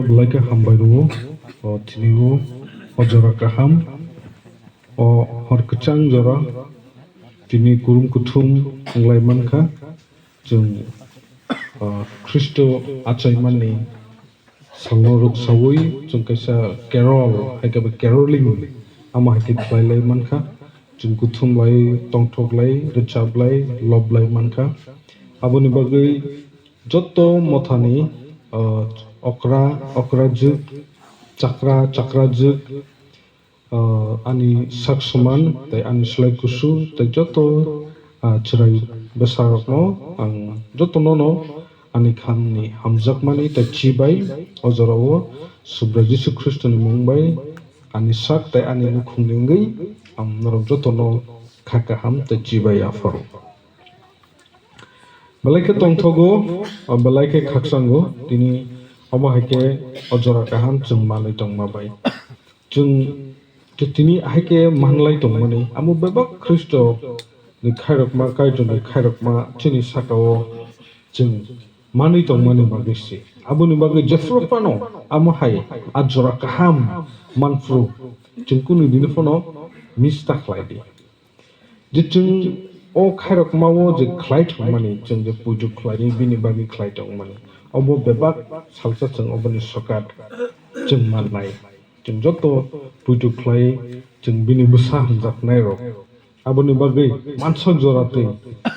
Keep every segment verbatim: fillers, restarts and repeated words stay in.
Belai khe hambai rwo, o tini o, o jora kaham, o hor kwchang jora, tini kurum kuthum wnglai mankha. Chwng, o, Khristo achaimani salno rwksaui chwng kaisa carol, hai khe bo caroling, amo hai khe khlai lai mankha. Chwng kuthum lai, tongthok lai, rwchap lai, lob lai mankha. Aboni bagwi joto mothani, o, okra, okra jwk, chakra, chakra jwk, o, ani sak sman, tei ani slai kusu, tei joto, a, chwrai bwsarokno ang jotono no ani khamni hamjakmani tei chibai, o jorao Subrai Jisu Khristoni mung bai ani sak tei ani nukhungni wngwi ang norok jotono kha kaham tei chibai aphuru. Belai khe tongthogo, belai khe khakchango, tini omo hai khe o jora kaham chwng manwi tongma bai. Chwng tini hai khe manlai tongmani, amo bebak Khristo ni khairokma, Kaitor ni khairokma chini saka-o chwng manwi tongmani bagwi se. Aboni bagwi jephru phano amo hai a jora kaham manphru chwng kunu dini phano miss ta khlai di. Je chwng o khairokma-o je khlai thangmani, chwng je puitu khlaiwi bini bagwi khlai tongmani, obo bebak salsa chwng oboni sokat chwng mannai. Chwng joto puitu khlai chwng bini bwsa hamjaknairok. Aboni bagwi mansok jora twi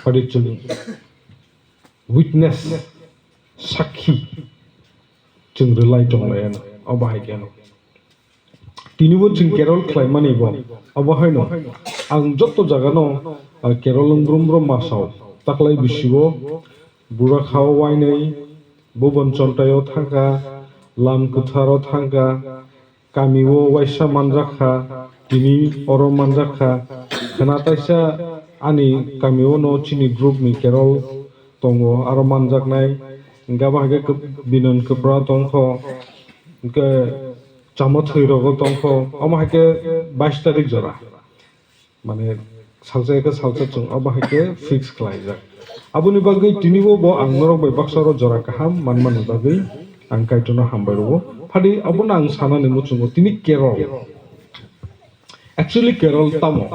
phadi chwng witness, sakhi chwng rwlai tonglaiyano, obo hai kheno. Tinibo chwng carol khlaimani bo, obo haino ang joto jagano, ah, carol wng brum brum masao, taklai bisibo Burakha o wainwi, Bubon Chontai o thangkha, Lam Kwthar o thangkha, kami o waisa manjak kha, tini oro manjak kha. Khena taisa ani kami o no chini group ni carol tongo, aro manjaknai. Hingke abo hai khe Binon Kwpra tongkho, hingke Chamathwi rogo tongkho, omo hai khe bais tarik jora. Mane salsa ekhe salsa chwng obo hai khe fix khlaijak. Aboni bagwi tinibo bo ang norok bai baksa oro jora kaham manmani bagwi ang Kaitorno hambai rwo. Phadi abono ang sanani muchungo tini carol. Actually carol tamo?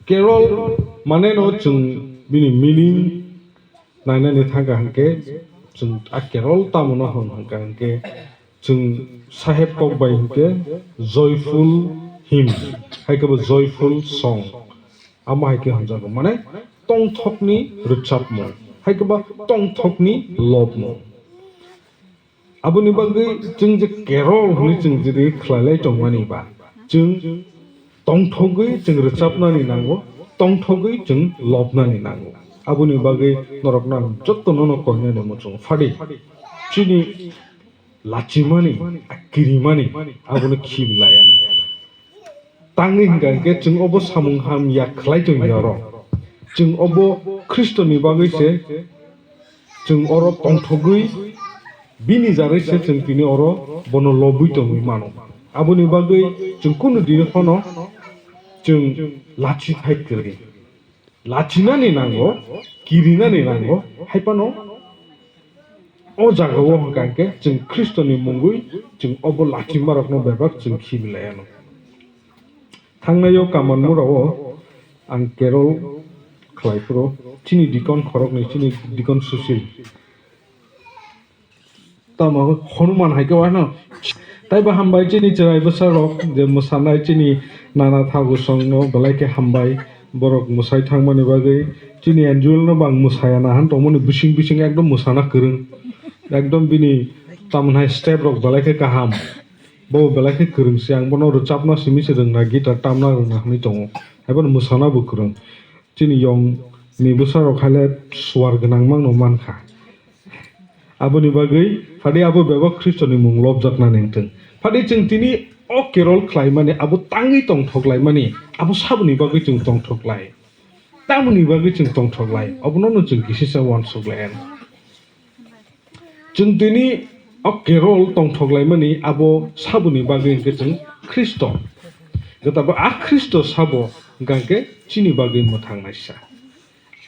Carol mane no chwng bini meaning nainani thangkha hwnkhe chwng a carol tamo no hwn hwnkha hwnkhe chwng saheb kok bai hwnkhe joyful hymn, hai khe bo joyful song, amo hai khe hwnjago, mane tongthokni rwchapmung, hai khe ba tongthokni lobmung. Aboni bagwi chwng je carol hwnwi chwng jodi khlailai tongmani ba, chwng tongthogwi chwng rwchapnani nango, tongthogwi chwng lobnani nango. Aboni bagwi norokno ang jotono no koinani muchungo phadi. Chini lachimani, a kirimani, abono khibi laiya nang. Tangwi hwnkha hwnkhe chwng obo samung hamya khlai tongya oro. Chwng obo Khristoni bagwi se chwng oro tongthogwi bini jarwi se chwng tini oro bono lobwi tongwi mano. Aboni bagwi chwng kunu dino phano chwng lachi thai kwrwi. Lachinani nango, kirinani nango, hai phano o jagao hwnkha hwnkhe chwng Khristoni mungwi chwng obo lachimarokno bebak chwng khibi laiya nang. Thangnai o kaman mura o ang carol khlai phuru chini deacon khoroknwi, chini deacon Sushil. Tamo Hanuman hai khe wano. Taibo hambai chini chwrai bwsarok je mwsanai chini nana Thagusongno belai khe hambai. Borok mwsai thangmani bagwi chini Angel no bang mwsaya nahan tongmani bising bising ekdom mwsana kwrwng. Ekdom bini tamoni hai step rok belai khe kaham. Bo belai khe kwrwng se, ang bono rwchapna simi se rwngna, guitar tamna rwngna hwnwi tongo. Haibono mwsana bo kwrwng. Chini yong ni bwsarok haile suar gwnang mangno mankha. Aboni bagwi phadi abo bebak Khristoni mung lobjaknani wngthung. Phadi chwng tini o carol khlaimani, abo tangwi tongthok laimani, abo saboni bagwi chwng tongthok lai? Tamoni bagwi chwng tongthok lai? Obono no chwng kisisa uansuk lai. Chwng tini o carol tongthok laimani abo saboni bagwi hwnkhe chwng Khristo. Jotabo a Khristo sabo hwnkha hwnkhe chini bagwi mwthangnaisa.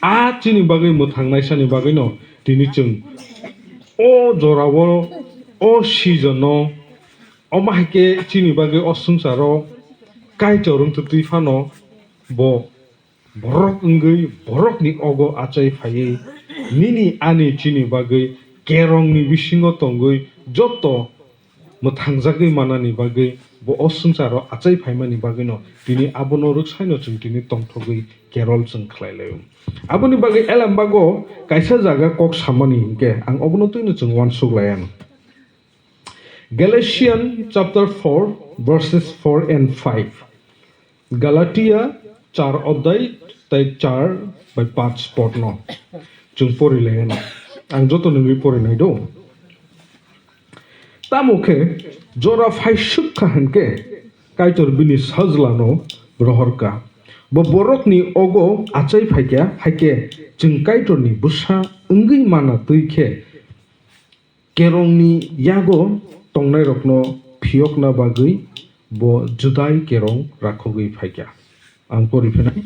A chini bagwi mwthangnaisani bagwino tini chwng o jorao O season-o, omo hai khe chini bagwi o swngcharo Kaitor wng twi phano bo borok wngwi borokni ogo achai phaiwi nini ani chini bagwi kerongni bisingo tongwi joto mwthangjagwi manani bagwi bo o swngcharo achai phaimani bagwino tini abono rwksaino chwng tini tongthogwi kerol chwng khlai laio. Aboni bagwi Elembago kaisa jaga kok samani hinkhe ang obono twino chwng uansuk lai anw. Galatians chapter four, verses four and five. Galatia char odhai tai char bai panch podno chwng pori lai anw. Ang joto nungwi pori nai do. Tamo khe jora phaisuk kha hinkhe Kaitor bini sajlano rohor kha. Bo borokni ogo achai phai kha, hai khe chwng Kaitorni bwsa wngwi mana twi khe kerongni yago tongnairokno phiyokna bagwi bo Judai kerong rakhogwi phai kha. Ang pori phinai,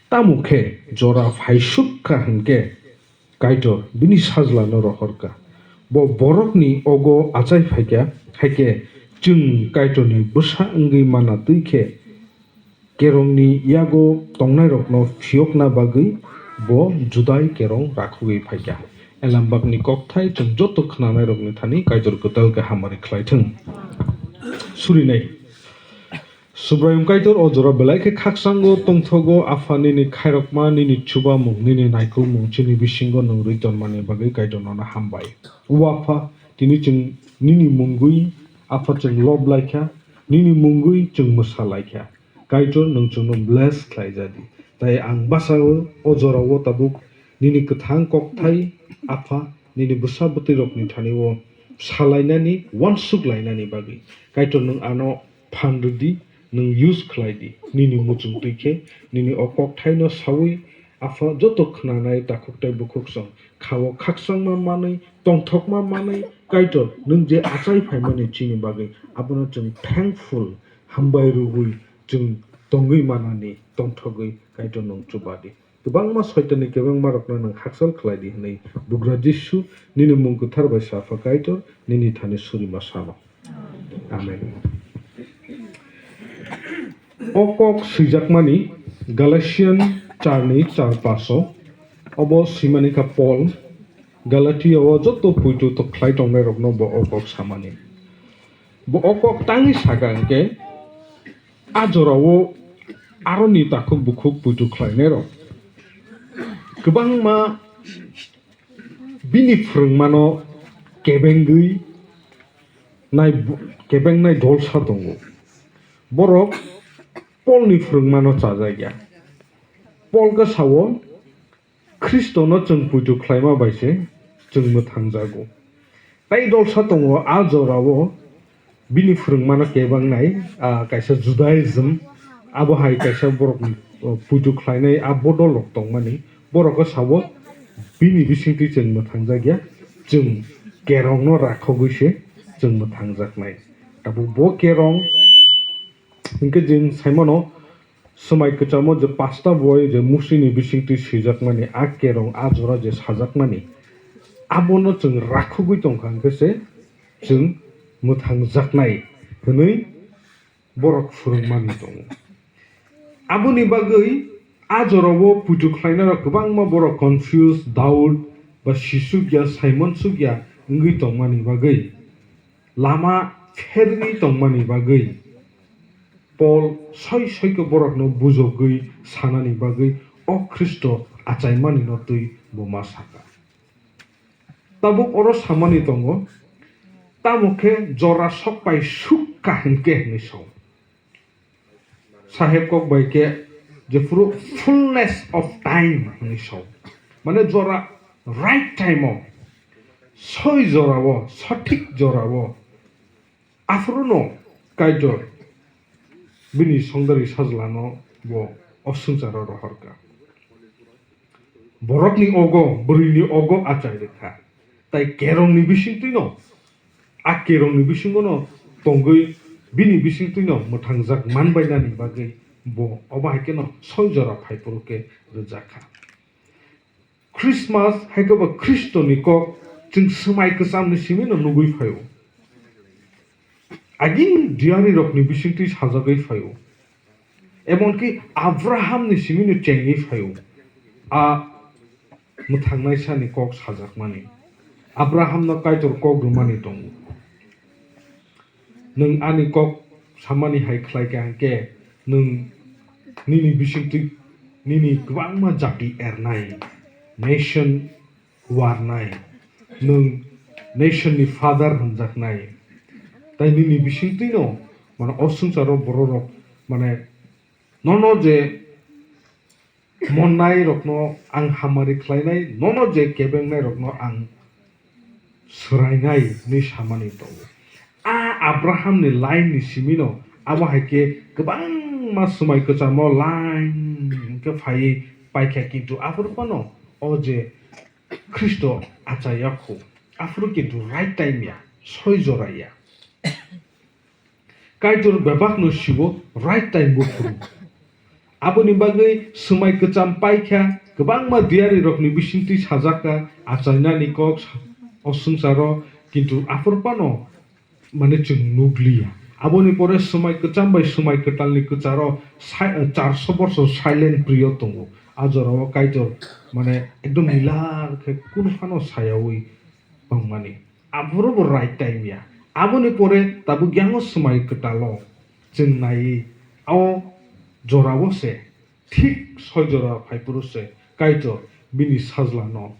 tamo khe jora phaisuk kha hinkhe Kaitor bini sajlano rohor kha. Bo borokni ogo achai phai kha, hai khe chwng Kaitorni bwsa wngwi mana twi khe kerongni yago tongnairokno phiyokna bagwi bo Judai kerong rakhogwi phai kha. Elambakni kokthai chwng joto khnanairokni thani Kaitor kwtal khe hamari khlai thung. Surinai. Subraiyung Kaitor o jora belai khe khakchangno tongthogo, Apha nini khairokma, nini chubamung, nini naikolmung chini bisingo nwng rwi tonmani bagwi Kaitor nono hambai. O Apha, tini chwng nini mungwi Apha chwng lob lai kha, nini mungwi chwng mwsa lai kha. Kaitor nwng chwngno bless khlai ja di. Tai ang bwsao o jorao tabuk nini kwthang kokthai Apha nini bwsa bwtwirokni thani o salainani, uansuk lainani bagwi Kaitor nwng ano phan rwdi, nwng use khlai di. Nini muchung twi khe nini o kokthaino saui Apha joto khnanai takhuk tei bukhuk song kha-o khakchangma manwi, tongthokma manwi Kaitor nwng je achai phaimani chini bagwi abono chwng thankful, hambai rwgwi chwng tongwi manani tongthogwi Kaitor nwng chuba di. Kwbangma Soitanni kebengmarokno nwng hakchal khlai di hwnwi Bugra Jisu nini mung kwthar bai sa pha Kaitor nini thani surima sano. Amen. O kok swijakmani Galatian charni char paso, obo swimani kha Paul Galatia o joto puitu to khlai tongnairokno bo o kok samani. Bo o kok tangwi saka hwnkhe, a jorao aroni takhuk bukhuk puitu khlainairok kwbangma bini phwrwngmano kebengwi nai, kebengnai dolsa tongo. Borok Polni phwrwngmano chajakya. Pol khe sao, Khristono chwng puitu khlaima bai se chwng mwthangjago. Tai dolsa tongo, a jorao bini phwrwngmano kebangnai, ah, kaisa Judaism, abo hai kaisa borokni, oh, puitu khlainai a bodol rok tongmani, borok khe sao, bini bisingtwi chwng mwthangjakya, chwng kerongno rakhogwi se chwng mwthangjaknai. Tabuk bo kerong hinkhe chwng saimano, Swmai kwchamo je pasta boi je Musini bisingtwi swijakmani a kerong a jora je sajakmani, abono chwng rakhugwi tongkha hwnkhe se chwng mwthangjaknai hwnwi borok phwrwngmani tongo. Aboni bagwi a jorao puitu khlainarok kwbangma borok confuse, doubt, ba sisukya, saimonsukya wngwi tongmani bagwi, lama pherwi tongmani bagwi, Pol soi soi khe borokno bujogwi sanani bagwi o Khristo achaimanino twi bo ma saka. Tabuk oro samani tongo, tamo khe jora sokpai suk kha hinkhe hinwi sao. Saheb kok bai khe jephuru fullness of time hinwi sao. Mane jora right time o, soi jorao, sothik jorao, Aphuru no Kaitor bini songdari sajlano bo o swngcharo rohor kha. Borokni ogo, bwrwini ogo achai rwkha. Tai kerongni bisingtwino, a kerongni bisingono tongwi bini bisingtwino mwthangjak manbainani bagwi bo obo hai kheno soi jora phaiphuru khe rwjak kha. Christmas hai khe bo Khristoni kok chwng swmai kwchamni simi no nugwi phaio. Agi diari rokni bisingtwi sajagwi phaio. Emonki Abraham ni simino chengwi phaio. A mwthangnai sani kok sajakmani. Abraham no Kaitor kok rwmani tongo. Nwng ani kok samani hai khlai kha hwnkhe nwng nini bisingtwi nini kwbangma jati ernai, nation warnai, nwng nation ni father hwnjaknai. Tai nini bisingtwino, mane, o swngcharo bororok, mane, nono je monnai rokno ang hamari khlainai, nono je kebengnai rokno ang swrainai hinwi samani tongo. A Abraham ni line ni simino abo hai khe kwbangma swmai kwchamo line hwnkhe phaiwi paikha, kintu aphuru phano o je Khristo achaiya khu, aphuru kintu right time ya, soi jora ya. Kaitor bebakno sibo right time bo phuru. Aboni bagwi swmai kwcham paikha, kwbangma diari rokni bisingtwi sajakha, achainani kok sa-, o swngcharo, kintu aphuru phano mane chwng nukliya. Aboni pore swmai kwcham bai swmai kwtalni kwcharo sai-, charso borsor silent period tongo. A jorao Kaitor mane ekdom nilar khe kunu phano sayaui tongmani. Aphuru bo right time ya. Aboni pore tabuk yango swmai kwtalo chwng nai o jorao se thik soi jora phai phuru se Kaitor bini sajlano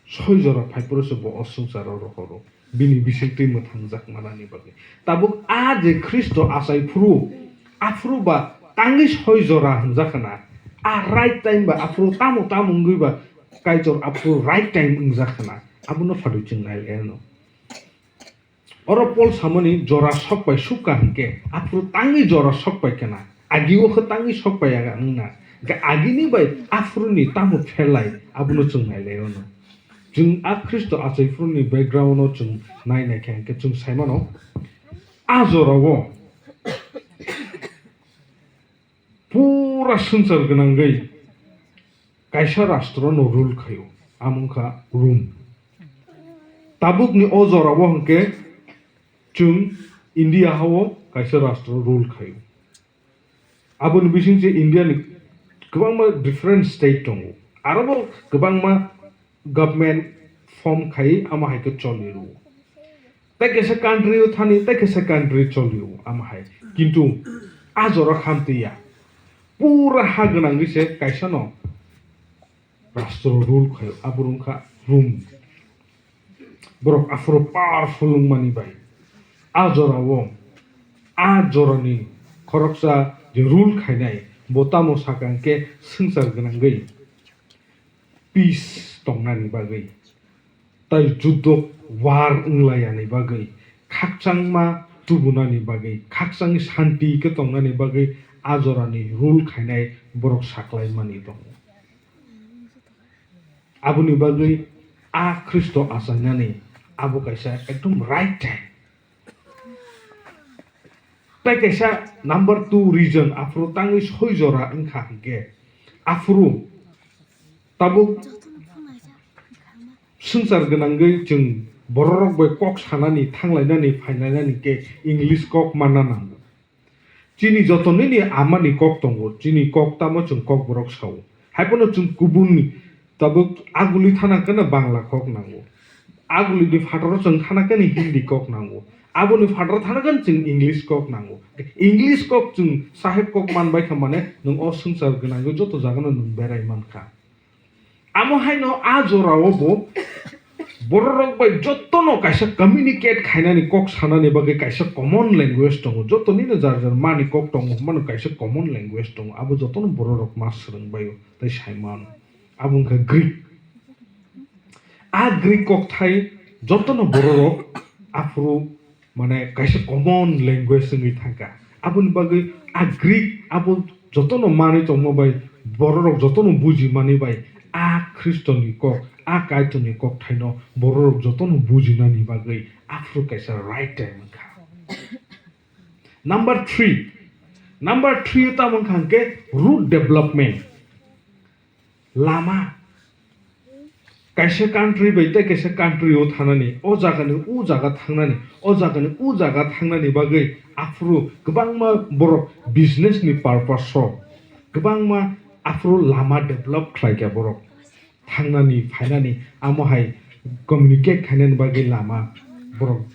soi jora phai phuru se bo o swngcharo rohoro bini bisingtwi mwthangjak manani bagwi. Tabuk a je Khristo achai phuru aphuru ba tangwi soi jora hwnjak khna, a right time ba aphuru tamo tamo wngwi ba Kaitor aphuru right time wngjak khna, abono phatwi chwng nai eno. Oro Pol samani jora sok bai sukha hwnkhe, aphuru tangwi jora sok bai khna, agi o khe tangwi sok bai aga wngna. Hwnkhe agini bai aphuruni tamo pherlai, abono chwng nai lai ono. Chwng a Khristo achai phuruni background no chwng nai nai khe hwnkhe chwng sai mano, a jorao pura swngchar gwnangwi kaisa rastro no rule khaio, amo wngkha Rom. Tabukni o jorao hwnkhe chwng India hao kaisa rastro rule khaio. Aboni bising se India ni kwbangma different state tongo, aro bo kwbangma government form khai ama hai khe choli rwo. Tei kaisa country o thani tei kaisa country choli rwo ama hai. Kintu a jora khamtwi ya. Pura ha gwnangwi se kaisa no rastro rule khai, abo wngkha Rom. Borok aphuru powerful wngmani bai. A jorao, a jorani khoroksa je rule khainai, bo tamo sakha hwnkhe swngchar gwnangwi peace tongnani bagwi, tai juddo war wnglaiyani bagwi, khakchangma tubunani bagwi, khakchangni shanti khe tongnani bagwi a jorani rule khainai borok saklaimani tongo. Aboni bagwi a Khristo achainani abo kaisa ekdom right time. Tei kaisa number two reason, aphuru tangwi soi jora wngkha hwnkhe, aphuru tabuk swngchar gwnangwi chwng bororok bai kok sanani, thanglainani, phailainani khe English kok manna nango. Chini joto nini amani kok tongo, chini kok tamo chwng kokborok sao. Haiphano chwng kubunni tabuk aguli thana khe no Bangla kok nango. Aguli ni phataro chwng thana khe ni Hindi kok nango. Aboni phataro thana khe chwng English kok nango. English kok chwng saheb kok man bai kha mane nwng o swngchar gwnangwi joto jagano nwng berai man kha. Amo haino a jorao bo bororok bai jotono kaisa communicate khainani kok sanani bagwi kaisa common language tongo. Jotonino jar jar mani kok tongo, hwnmano kaisa common language tongo. Abo jotono bororok ma swrwng baio tei sai mano. Abo wngkha Greek. A Greek kokthai jotono bororok aphuru mane kaisa common language wngwi thangkha. Aboni bagwi a Greek abo jotono manwi tongma bai, bororok jotono bujimani bai, a Khristoni kok, a Kaitorni kokthaino bororok jotono bujinani bagwi aphuru kaisa right time wngkha. Number three, number three o tamo wngkha hwnkhe road development. Lama. Kaisa country bai tei kaisa country o thangnani, o jagani u jaga thangnani, o jagani u jaga thangnani bagwi aphuru kwbangma borok business ni purpose o kwbangma aphuru lama develop khlai kha borok. Thangnani, phainani, amo hai communicate khainani bagwi lama borok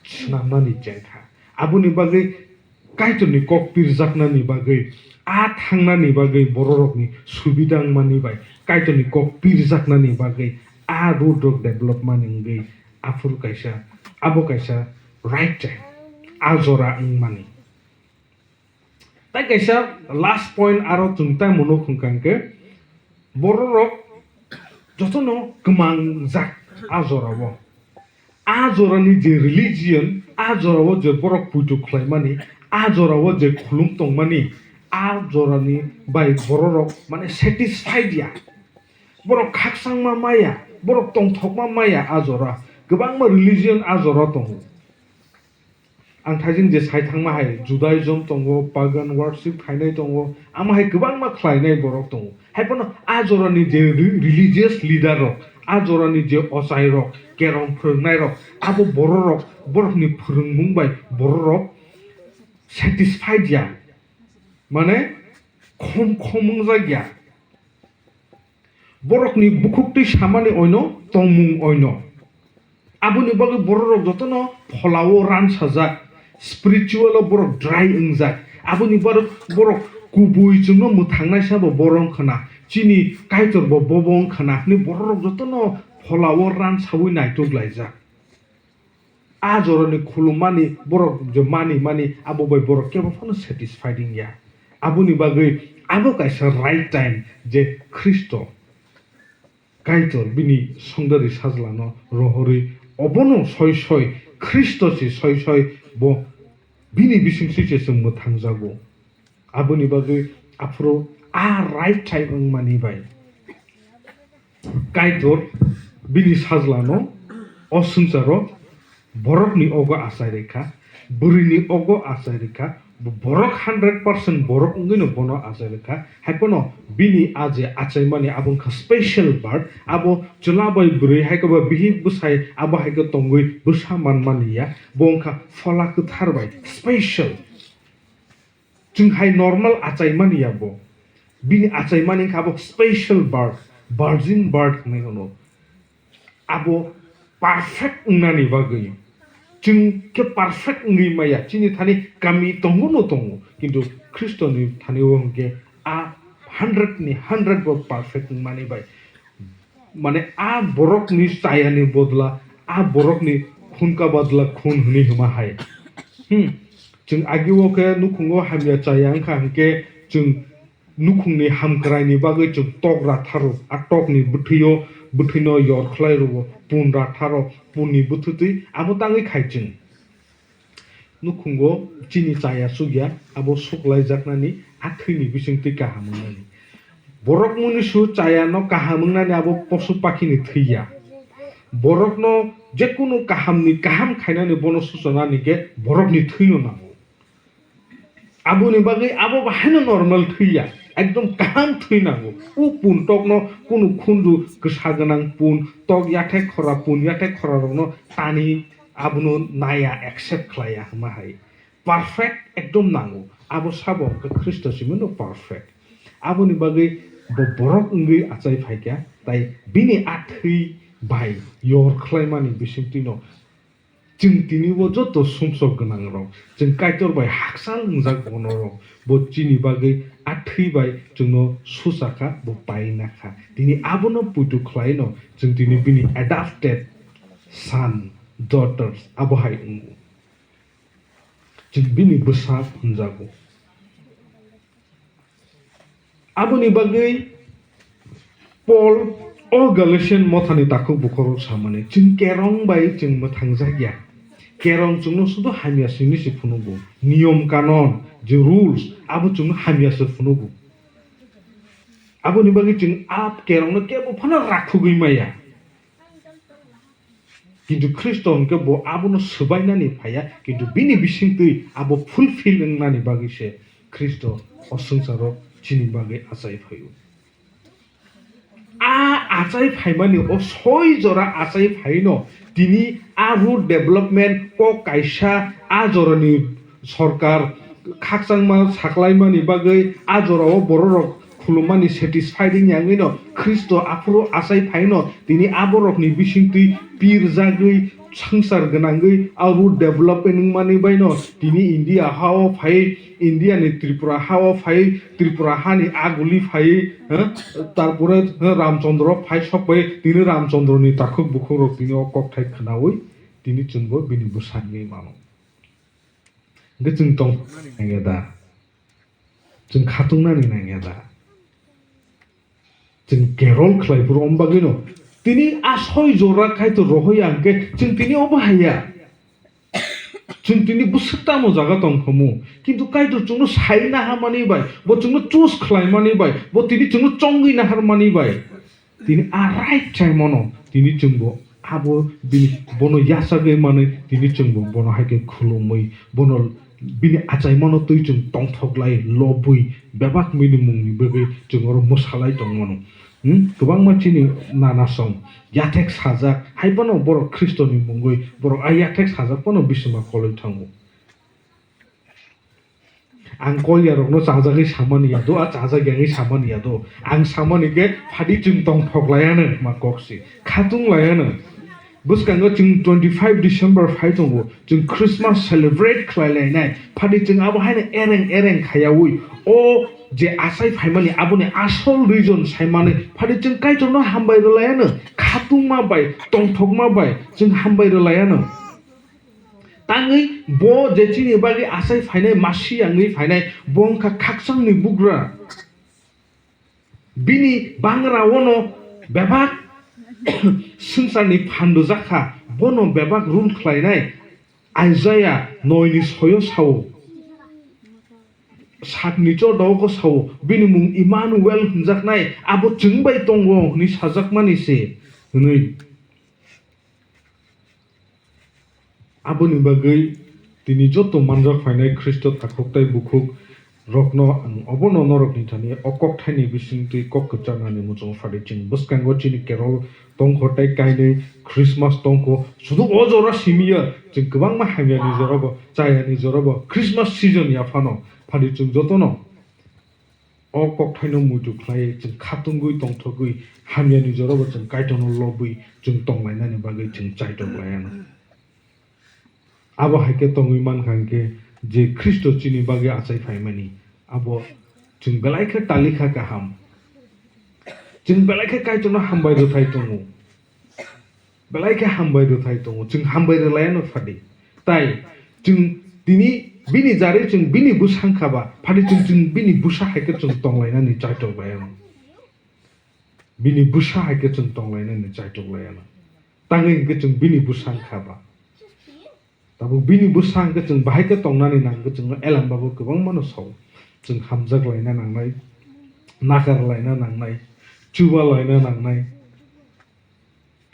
swnamnani chengkha. Aboni bagwi Kaitorni kok pirjaknani bagwi, a thangnani bagwi bororokni subida wngmani bai Kaitorni kok pirjaknani bagwi a road rok development wngwi aphuru kaisa, abo kaisa right time, a jora wngmani. Tai kaisa last point aro chwng tai mano hwnkha hwnkhe bororok jotono kwmangjak a jorao. A jorani je religion, a jorao je borok puitu khlaimani, a jorao je khulum tongmani, a jorani bai bororok mane satisfied ya. Borok khakchangma maya, borok tongthokma maya a jora. Kwbangma religion a jora tongo. Ang thaijing je sai thangma hai Judaism tongo, pagan worship khainai tongo, ama hai kwbangma khlainai borok tongo. Haiphano a jorani je re-, religious leader rok, a jorani je ochai rok, kerong phwrwngnai rok, abo bororok, borokni phwrwngmung bai bororok satisfied ya, mane khom khom wngjak ya. Borokni bukhuktwi samani oino, tongmung oino. Aboni bagwi bororok jotono pholao ransajak, spiritual o borok dry wngjak. Aboni borok, borok kubui chwngno mwthangnai sabo borok wngkhana, chini Kaitor bo bobo wngkhana hwnwi bororok jotono pholao ransaui naituk laijak. A jorani khulummani borok je mani mani abo bai borok kebo phano satisfied wngya. Aboni bagwi abo kaisa right time je Khristo Kaitor bini songdari sajlano rohorwi obono soi soi Khristo se soi soi bo bini bising se chwng mwthangjago. Aboni bagwi aphuru a right time wngmani bai Kaitor bini sajlano o swngcharo borokni ogo achai rikha, bwrwini ogo achai rikha, bo-, borok hundred percent borok wngwino bono achai rikha. Haiphano bini a je achaimani abo wngkha special birth, abo chwla bai bwrwi, haikhe bo bihik bwsai abo haikhe tongwi bwsa manmani ya, bo wngkha Phola Kwthar bai special. Chwng hai normal achaimani ya bo. Bini achaimani wngkha abo special birth, virgin birth hinwi hwno. Abo perfect wngnani bagwi. Chwng khe perfect wngwi maya, chini thani kami tongo no tongo, kintu Khristoni thani o hwnkhe a hundred ni hundred bo perfect wngmani bai. Mane a borokni chayani bodla, a borokni khun ka badla khun hwnwi hwma hai. Hmm. Chwng agi o khe nukhungo hamya chaya wngkha hwnkhe chwng nukhungni hamkraini bagwi chwng tok ratharo, a tokni bwthwio, bwthwino yor khlai rwo, pun ratharo, punni bwthwtwi abo tangwi khai chwng. Nukhungo chini chaya sukya, abo suklaijaknani a thwini bisingtwi kaham wngnani. Borok munisu chayano kaham wngnani abo posu pakhini thwiya. Borokno jekunu kahamni kaham khainani bono suchonani khe borokni thwino nango. Aboni bagwi abo bahaino normal thwiya, ekdom kaham thwi nango. O pun tokno kunu khunju kwsa gwnang pun, tok yathek khora pun, yathek khorarokno tani abono naya, accept khlaiya hwnma hai. Perfect ekdom nango. Abo sabo hwnkhe Khristo simi no perfect. Aboni bagwi bo borok wngwi achai phaikha, tai bini a thwi bai yor khlaimani bisingtwino chwng tini o joto sumsok gwnangrok, chwng Kaitor bai hakchal wngjak bonorok, bo chini bagwi a thwi bai chwngno suchakha, bo painakha. Tini abono puitu khlaino chwng tini bini adopted son, daughters abo hai wngo. Chwng bini bwsa hwnjago. Aboni bagwi Paul o Galatian mothani takhuk bukhoro samani, chwng kerong bai chwng mwthangjakya. Kerong chwngno sudu hamya simi se phunugo. Niyom kanon, je rules, abo chwngno hamya se phunugo. Aboni bagwi chwng a kerongno kebo phano rakhugwi maya. Kintu Khristo hwnkhe bo abono swbainani phaiya, kintu bini bisingtwi abo fulfill wngnani bagwi se Khristo o swngcharo chini bagwi achai phaio. A achai phaimani, o soi jora achai phaino tini a road development kok kaisa a jorani sorkar khakchangma saklaimani bagwi a jorao bororok khulummani satisfied wngya wngwino Khristo aphuru achai phaino tini aborokni bisingtwi pirjagwi swngchar gwnangwi a road development wngmani baino tini India hao phai, India ni Tripura hao phai, Tripura hani aguli phai, eh, tarpore, eh, Ramchandra phai sok bai tini Ramchandra ni takhuk bukhuk rok tini o kokthai khwnawi tini chwngbo bini bwsakni mano. Hwnkhe chwng tongthoknani nangya da? Chwng khatungnani nangya da? Chwng carol khlai phuru om bagwino tini a soi jora Kaitor rohoya hwnkhe chwng tini obo haiya. Chwng tini bwswk tamo jaga tong khamu, kintu Kaitor chwngno sai naharmani bai, bo chwngno choose khlaimani bai, bo tini chwngno chongwi naharmani bai. Tini a right time-o no tini chwngbo abo bini, bono yachagwi manwi tini chwngbo bono hai khe khulumwi bono bini achaimano twi chwng tongthok lai lobwi bebak bini mungni bagwi chwng oro mwsalai tongmano. Hmm? Kwbangma chini nana song yathek sajak, hai phano borok Khristoni mungwi borok a yathek sajak phano bisima kolwi thango. Ang kol yarokno chajagwi samani ya do, a chajak yangwi samani ya do. Ang samani khe phadi chwng tongthok laiano ma kok se. Khatung laiano. Bwskango chwng twenty five December phai tongo. Chwng Christmas celebrate khlai lainai. Phadi chwng abo haino ereng ereng khayaui o je achai phaimani aboni asol reason saimani phadi chwng Kaitorno hambai rwlaiano. Khatungma bai, tongthokma bai chwng hambai rwlaiano. Tangwi bo je chini bagwi achai phainai, masi yangwi phainai, bo wngkha khakchangni bugra. Bini bangra ono bebak swngcharni phan rwjakha, bono bebak rule khlainai. Isaiah noi ni soyo sao, saat ni chordogo sao, bini mung Emmanuel hwnjaknai, abo chwng bai tongo hwnwi sajakmani se hwnwi. Aboni bagwi tini joto manjak phainai Khristo takhuk tei bukhuk rokno ang obono norokni thani o kokthaini bisingtwi kok kwcharnani muchungo phadi chwng bwskango chini carol tongkho tei kainwi Christmas tongkho. Sudu o jora simi ya, chwng kwbangma hamyani jorabo, chayani jorabo Christmas season ya phano phadi chwng jotono o kokthaino muitu khlaiwi chwng khatungwi tongthogwi hamyani jorabo chwng Kaitorno lobwi chwng tonglainani bagwi chwng chaitok laiano. Abo hai khe tongwi mankha hwnkhe je Khristo chini bagwi achai phaimani, abo chwng belai khe talikha kaham. Chwng belai khe Kaitorno hambai rwthai tongo. Belai khe hambai rwthai tongo, chwng hambai rwlaiano phadi. Tai chwng tini bini jarwi chwng bini bwsa wngkha ba, phadi chwng, chwng bini bwsa hai khe chwng tonglainani chaitok laiano. Bini bwsa hai khe chwng tonglainani chaitok laiano. Tangwi hwnkhe chwng bini bwsa wngkha ba. Tabuk bini bwsa hwnkhe chwng bahai khe tongnani nang khe chwngno elam babu kwbangmano sao. Chwng hamjak laina nangnai, nakar laina nangnai, chuba laina nangnai.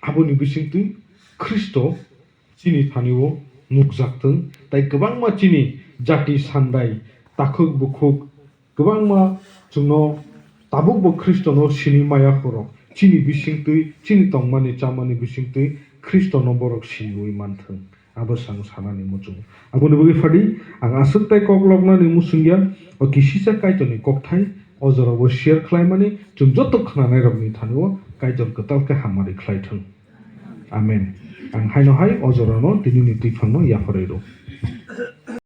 Aboni bisingtwi Khristo chini thani-o nukjak thung, tai kwbangma chini jati sandai, takhuk bukhuk, kwbangma chwngno tabukbo Khristono sini maya khorok. Chini bisingtwi, chini tongmani chamani bisingtwi Khristono borok siniwi manthung. Abo se ang sanani muchungo. Aboni bagwi phadi ang aswk tai kok loknani muchungya, o kisisa Kaitorni kokthai o jorao share khlaimani chwng joto khwnanairokni thani-o Kaitor kwtal khe hamari khlai thung. Amen. Ang haino hai o jorano tinini twiphangno yapharwi rw.